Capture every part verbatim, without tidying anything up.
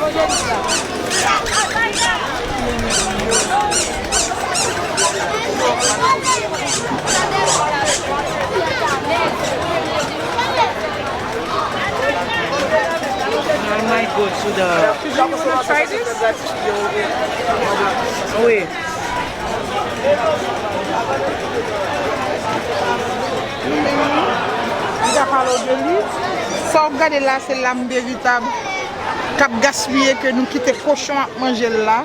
Oh my God, so the... You wanna try this? Oui. Li ka pale w de li. Sa w ap gade la, se lam veritab k ap gaspiye, ke nou kite kochon ap manje l la.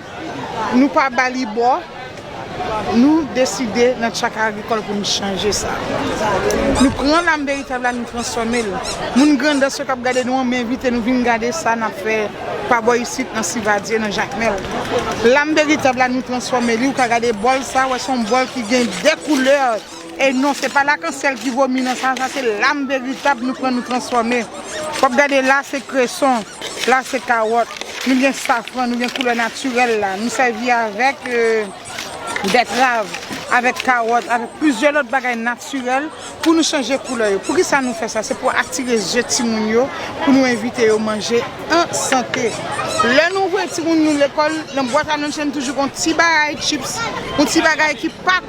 Nou pa ba li bò. Nou deside nan Tchaka Agrikòl pou nou chanje sa. Nou pran lam veritab la, nou transfòme l. Moun Grandans yo k ap gade nou an, m envite nou vin gade sa n ap fè pa bò isit nan Sivadye, nan Jakmèl. Lam veritab la, nou transfòme li. Ou ka gade bòl sa, wè se yon bòl ki gen de koulè. E non, se pa lakansyèl ki vomi nan sa, sa se lam veritab nou pran, nou transfòme. W ap gade la, se kreson, la se kawòt, nou gen safran, nou gen koulè natirèl la. Nou sèvi avèk, euh, bètrav, avèk kawòt, avèk plizyè lòt bagay natirèl pou nou chanje koulè yo. Poukisa nou fè sa? Se pou atire zye timoun yo, pou nou envite yo manje an sante. Lè nou voye timoun nou lekòl, nan bwat a lònchè nou toujou gon ti bagay chips, yon ti bagay ki pa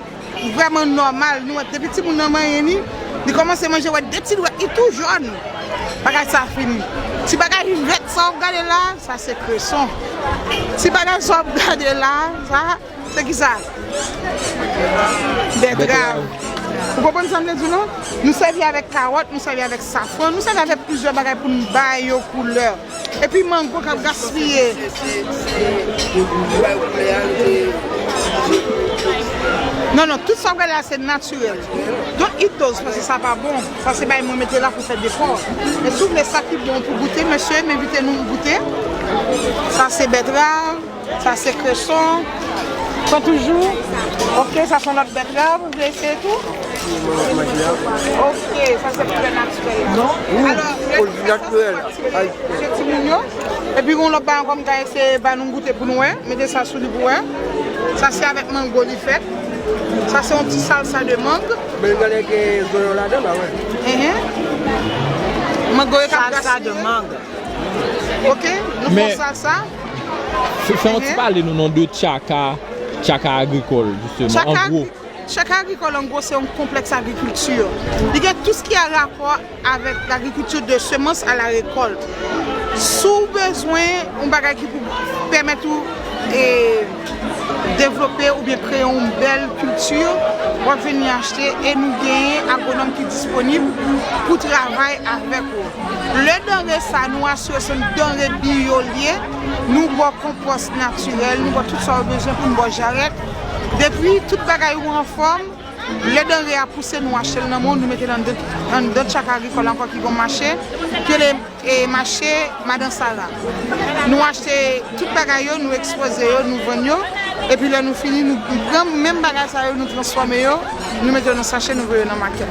vrèman nòmal. Nou wè, depi timoun nan manyen li, li kòmanse manje, wè de ti dwèt li tou jòn. Bagay sa fini. Ti bagay vèt sa w ap gade la, sa se kreson. Ti bagay sa w ap gade la, sa, se ki sa? Bètrav. Bètrav. Ou konprann sa m vle di w, non? Nou sèvi avèk kawòt, nou sèvi avèk safran, nou sèvi avèk plizyè bagay pou n bay yo koulè. Epi mango k ap gaspiye. Non, non, tout sa w gade la, se natirèl. Don't eat those, paske sa pa bon. Sa se bagay mwen mete la pou fè dekò. Men si w vle sa ki bon pou goute, mesye, m envite nou goute. Sa se bètrav. Sa se kreson. Pran toujou. Ok, sa se yon lòt bètrav. Ou vle eseye tou? Ok, sa se koulè natirèl la. Non. Alò, lè nou fè sa, se pa ti je timoun yo. Epi gon lòt bagay ankò m ka eseye ba nou goute pou nou wè. Mete sa sou li pou wè. Sa se avèk mango li fèt. Sa se yon ti salsa de mang. Men gade gen zonyon ladan la, wè. Mango yo k ap gaspiye. Salsa de mang. Ok, nou fè yon salsa. Fè, fè yon ti pale nou non de Tchaka, Tchaka Agrikòl, jisteman, an gwo. Tchaka Agrikòl, an gwo, se yon konplèks agrikilti. Li gen tout sa ki a rapò avèk lagrikilti de semans a la rekòlt. Si w bezwen yon bagay ki pou pèmèt ou, e, devlope oubyen kreye yon bèl kilti, w ap vini achte e nou genyen agwonòm ki disponib pou travay avèk ou. Le danre sa, nou asire se yon danre biyo l ye. Nou ba w konpòs natirèl, nou ba w tout sa w bezwen pou n ba w jarèt. Depi tout bagay ou anfòm, le danre a pouse, nou achte l nan men w, nou mete l anndan, anndan Tchaka Agrikòl ankò ki gon mache, ki rele, e, mache Madan Sara. Nou achte tout bagay yo, nou ekspoze yo, nou vann yo. Epi lè nou fini, nou pran menm bagay sa yo, nou transfòme yo, nou mete yo nan sache, nou voye yo nan makèt.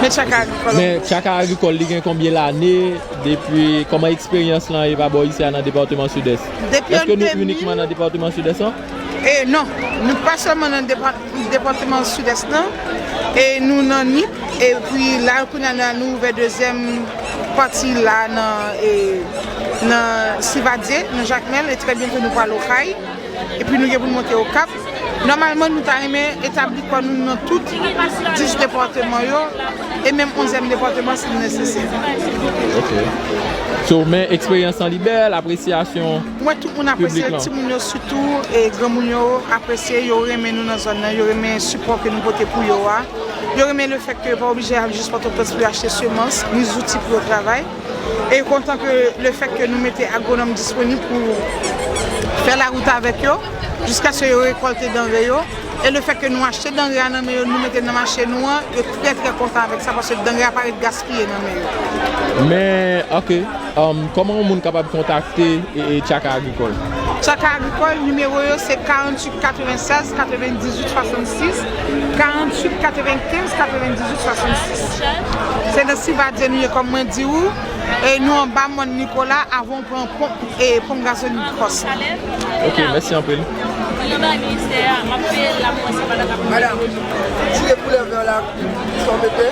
Men Tchaka Agrikòl. Men Tchaka Agrikòl, li gen konbyen lane? Depi, kòman eksperyans lan ye pa bò isi a nan depatman Sidès? Depi an de mil. Èske nou inikman nan depatman Sidès lan? E non, nou pa sèlman nan depa-, depatman Sidès lan, e nou nan Nip, epi la, kounye a la, nou ouvè dezyèm pati la nan, e, nan Sivadye, nan Jakmèl, e trè byento nou pral Okay. Epi nou gen pou n monte Okap. Nòmalman, nou ta renmen etabli kò nou nan tout dis depatman yo, e menm onzyèm depatman si l nesesè. Ok. So, men eksperyans lan li bèl, apresyasyon piblik lan. Mwen, tout moun apresye, timoun yo sitou, e granmoun yo apresye, yo renmen nou nan zòn nan, yo renmen sipò ke nou pote pou yo a. Yo renmen lefèt ke yo pa oblije al jis Pòtoprens pou yo achte semans, ni zouti pou yo travay. E kontan ke lefèt ke nou mete agwonòm disponib pou fè lawout avèk yo, jiskaske yo rekòlte danre yo. E lefèt ke nou achte danre a nan men yo, nou mete nan mache nou an, yo trè, trè kontan avèk sa, paske danre a pa ret gaspiye nan men yo. Men, ok, um, kòman yon moun kapab kontakte e, e Tchaka Agrikòl? Tchaka Agrikòl, nimewo yo se karanntuit katrevennsèz katrevenndizwit swasannsis, karanntuit katrevenkenz katrevenndizwit swasannsis. Se nan Sivadye nou ye, kòm mwen di ou, e nou anba mòn Nikola, avan w pran ponp, e ponp gazolin Kòs. Ok, mèsi anpil. Madanm, tire koulè vè la, sa w mete.